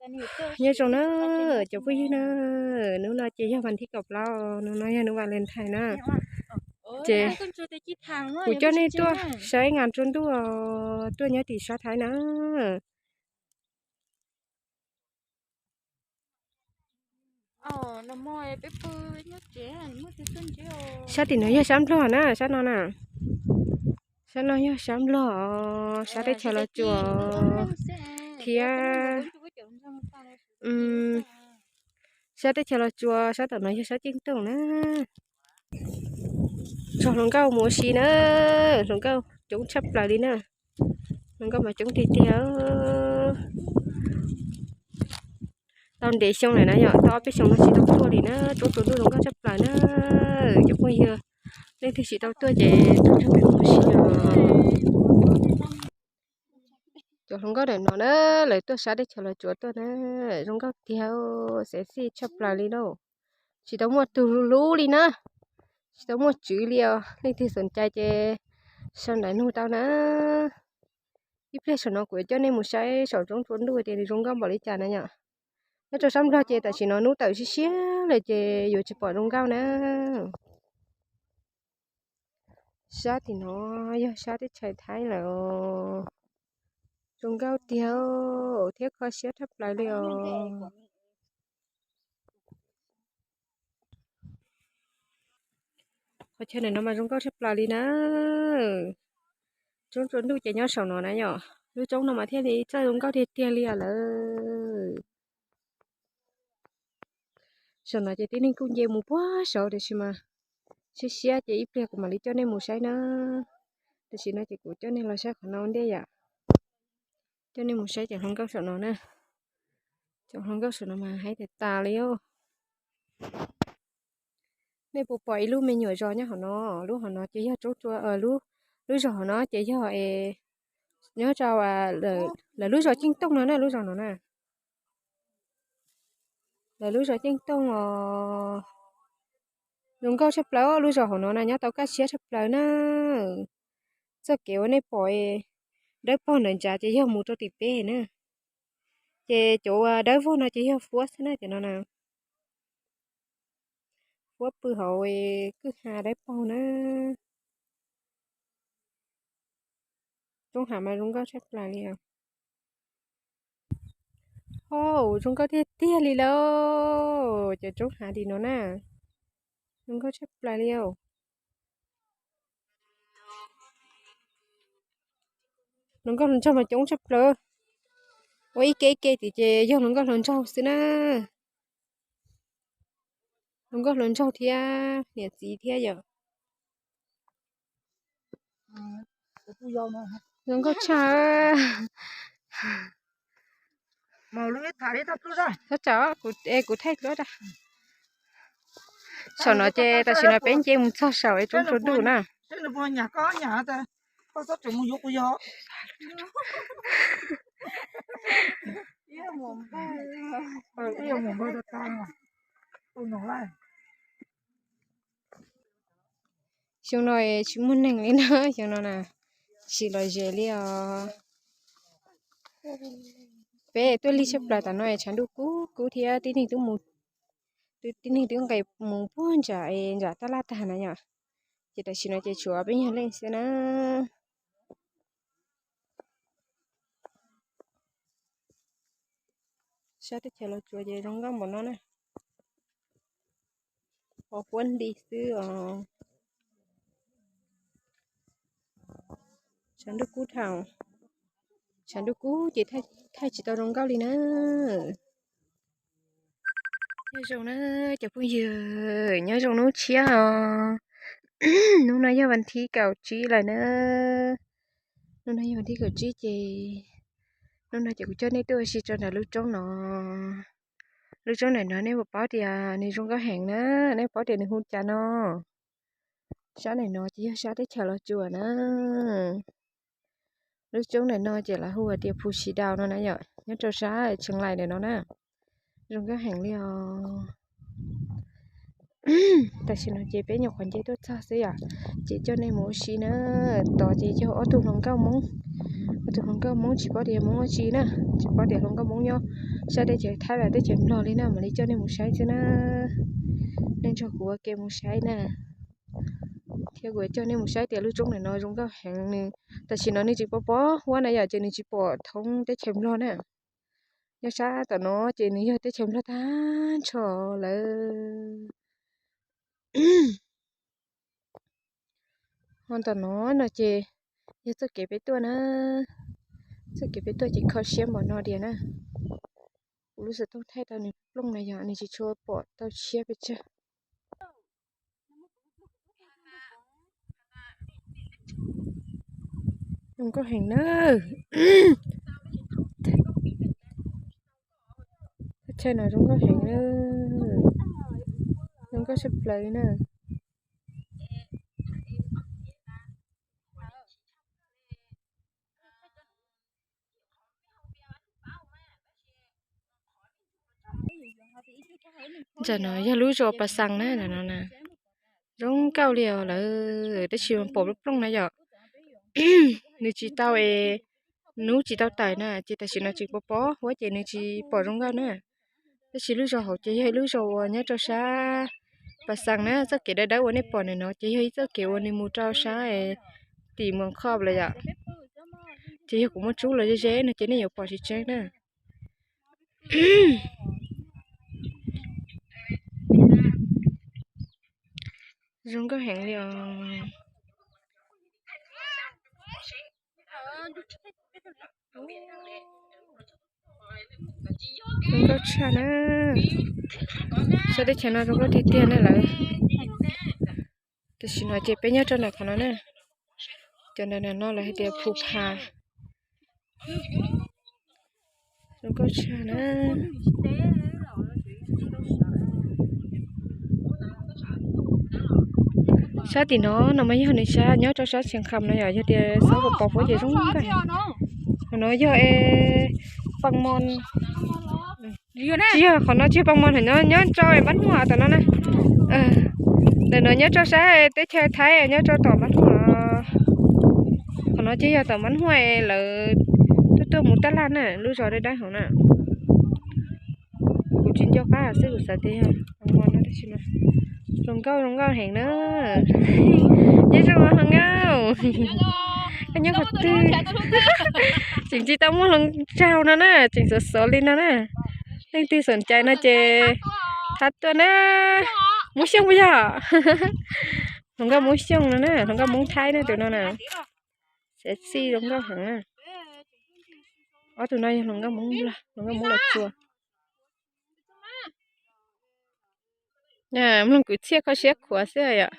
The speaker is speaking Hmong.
Nyob zoo na cov phooj ywg na, hnub no ces yog vas thib kaum plaub, hnub no yog hnub Valentine na. Ces kuv coj nej tuaj saib ngas rua ntuj, tuaj nyob tim sab Thaib na. Sab tim no yog sab Nplog na, sab no na. Sab no yog sab Nplog, sab teb chaws Los Tsuas thiab. Sab teb chaws Los Tsuas, sab tom no yog sab Ceeb Tooj na. Txog hluas nkauj mus ua si na, hluas nkauj coob tshaj plaws li na. Hluas nkauj mas coob tiag tiag. Tau ntev xyoo lawm na yom, tau ob peb xyoo no tsis tau tuaj li na, roob rua ntuj zoo nkauj tshaj plaws na. Cov phooj ywg leej twg tsis tau tuaj ces tuaj nrog peb mus ua si os. Cov hluas nkauj ntawm no na, lawv tuaj sab teb chaws Los Tsuas tuaj na, zoo nkauj tiag, xev xij tshaj plaws li lauj. Tsis tau muaj tus hlub li na, tsis tau muaj tswv li os. Leej twg xom cai ces sau ntawv nug tau na. Ib pliag saum no kuv yuav coj nej mus saib saum roob rua ntuj tias nws zoo nkauj npaum li cas na yom. Nyob rau sab Nplog ces tam sim no hnub tawm siab siab lawm ces yuav tsis pom zoo nkauj na. Sab tim no yog sab teb chaws Thaib lawm. Zoo nkauj tiag thiab kho siab tshaj plaws li os. Qhov chaw ntawm no mas zoo nkauj tshaj plaws li na. Roob rua ntuj ces nyob saum no na yom. Lub roob no mas thiaj li txawj zoo nkauj tiag tiag li os lawm. Saum no ces tib neeg kuj nce mus puag saud tiam sis mas siab siab ces ib pliag kuv mam li coj nej mus saib na. Tam sim no ces kuv coj nej los saib qhov no ua ntej yom. Coj nej mus saib cov hluas nkauj saum no na. Cov hluas nkauj saum no mas haib tas tas li os. Nej puas pom ib lub me nyuam zos nyob hauv no? Lub hauv no ces yog roob rua, lub zos hauv no ces yog nyob rau lawv lub zos Ceeb Tooj no na, lub zos no na. Lawv lub zos Ceeb Tooj os. Zoo nkauj tshaj plaws, lub zos hauv no na nyob tau kaj siab tshaj plaws na. Txoj kev uas nej pom dawb paug ntawm ntsa ces yog mus rau tim peb na. Ces cov dawb vog no ces yog Huab xwb na, cov no na. Huab pw hauv kwj ha dawb paug na. Roob hav mas zoo nkauj tshaj plaws li os. Hos, zoo nkauj tiag tiag li lauj, cov roob hav tim no na. Zoo nkauj tshaj plaws li os. Hluas nkauj hluas nraug mas coob tshaj plaws. Ua ib ke ib ke tim ces yog hluas nkauj hluas nraug xwb na. Hluas nkauj hluas nraug thiab niam txiv thiab yom. Zoo nkauj tshaj. Kuv thaij duab da. Saum no ces tam sim no peb nce mus txog saum es roob rua ntuj na. Xyoo no tsis muaj neeg li na, xyoo no na tsis lom zem li os. Peb tuaj lig tshaj plaws tam no es tshav ntuj kub kub thiab tib neeg twb mus, tib neeg twb nqes mus puag ntsam es ntsam tab laj tag na yom. Ces tam sim no ces tshuav peb nyuag leej xwb na. Sab teb chaws Los Tsuas ces zoo nkauj npaum no na. Qhov huab nti xwb os. Tshav ntuj kub dhau. Tshav ntuj kub ces thaij tsis tau zoo nkauj li na. Nyob zoo na cov phooj ywg, nyob zoo hnub tshiab os. Hnub no yog vas thib kaum tsib lawm na. Hnub no yog vas thib kaum tsib ces hnub no ces kuv coj nej tuaj ua si rau ntawm lub roob no. Lub roob ntawm no nej puas paub tias nws zoo nkauj heev na, nej paub tias nws hu cas no? Sab ntawm no ces yog sab teb chaws Los Tsuas na. Lub roob ntawm no ces lawv hu hais tias Phu Tsis Daus no na yom, nyob rau sab Tseev Laim ntawm no na. Zoo nkauj heev li os. Tam sim no ces peb nyuam qhuav nce tuaj txog xwb yom, ces coj nej mus ua si na. Tod ces yog ob tug hluas nkauj Hmoob, Tus hluas nkauj Hmoob tsis paub tias Hmoob ua tsi na, tsis paub tias hluas nkauj Hmoob nyob sab teb chaws Thaib los teb chaws Nplog li na, mam li coj nej mus saib xwb na. Nej nrog kuv ua ke mus saib na. Thiab kuv coj nej mus saib tias lub roob ntawm no zoo nkauj heev nws. Tam sim no nws tseem pos pos huab na yom, ces nws tsis pom thoob teb chaws Nplog na. Nyob sab tom no ces nws yog teb chaws Nplog tag nrho lawm. Ho tom no no ces yog txoj kev peb tuaj na. Txoj kev peb tuaj ces kho siab npaum no tiag na. Kuv lub xov tooj thaij tau nws plooj na yom, nws tsis tshua pom tau siab pes tsawg. Zoo nkauj heev na. Teb chaws no zoo nkauj heev na. Zoo nkauj tshaj plaws li na. Ntawm no yog lub zos Pas Xas na, ntawm no na. Zoo nkauj li os lawm, tab sis pom plooj plooj na yom. Nws tsis tau es, hnub tsis tau tawm na, ces tam sim no tseem pos pos huab ces nws tsis pom zoo nkauj na. Tab sis lub zos hauv ces yog ib lub zos uas nyob rau sab Pas Xas na, txoj kev dawb dawb uas nej pom ntawm no ces yog ib txoj kev uas nws mus rau sab tim Moos Khoj lawm yom. Ces yog kuv muab tsub los ze ze no ces nej yuav pom tsis tseeb na. Zoo nkauj heev li os. Zoo nkauj tshaj na. Sab teb chaws no zoo nkauj tiag tiag na lawm. Tam sim no ces peb nyob rau ntawm qhov no na. Cov ntawm no lawv hais tias Phu Pha. Zoo nkauj tshaj na. Sab tim no no mas yog nws sab nyob rau sab Xeev Kham no yom, yog tias xob pos pos huab ces zoo nkauj. Qhov no yog es Paj Mos. Tsis yog, qhov no tsis yog Paj Mos, nyob rau Npab Huaj tom no na. Ntawm no nyob rau sab teb chaws Thaib, nyob rau tom Npab Huaj. Qhov no ces yog tom Npab Huaj lawv tuaj tuaj mus tab laj na, lub zos dawb dawb hauv na. Kuv tsis nco qab xwb, kuv xav tias yog Paj Mos no tab sis mas zoo nkauj zoo nkauj heev na. Nyob zoo hluas nkauj, koj nyob qhov twg? Tseem tsis tau muaj hluas nraug no na, tseem xov xov li no na. Leej twg xom cai no ces thab tuaj na. Moob Xyooj puas yog? Hluas nkauj Moob Xyooj no na, hluas nkauj Moob Thaib na tus no na. Sexy zoo nkauj heev na. Ob tug no yog hluas nkauj Moob Nplog, hluas nkauj Moob Los Tsuas. Mloog kwv txhiaj kho siab khuav xwb yom.